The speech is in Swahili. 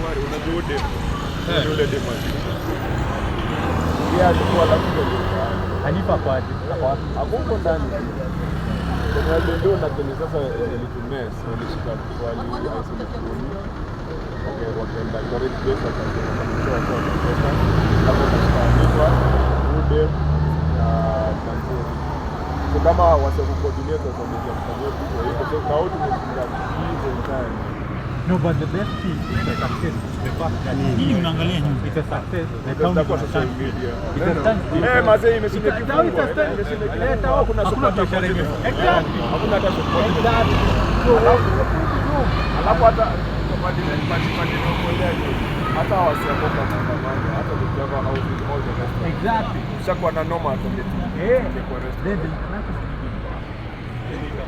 Mari, unajua ule yule dem yeye alikuwa labda Hanifa kwa aje? Ako wapi? Hakuko ndani. Kwenye walidondoa na kwenye sasa ilitumess, walishika wali isolate body. Okay, wakaenda storage place, wakaenda wakatoa kwa wakatoka. Hapo wakashika Hanifa, Rude na Tanzania. So kama wase kucoordinate wakaongea kufanyia vitu hivyo. So tao tumefunga hizo entire. No, but the best thing is a success. The fact that Nini unaangalia nyuma? It's a success. The town Itakuwa is social media. It's a standstill. Eh, mazee imeshinda It's a- town is a kifungwa. stand- Imeshinda Eh, kifungwa. town- Hakuna hakuna support biashara hapo. Exactly. Hakuna hata support. Exactly. So, Alafu hata madinokolea hata wasiakoka maandamano hata tukiava au all the rest. Ushakuwa na noma tuende tu. Eh. Kwa rest. Then the international media.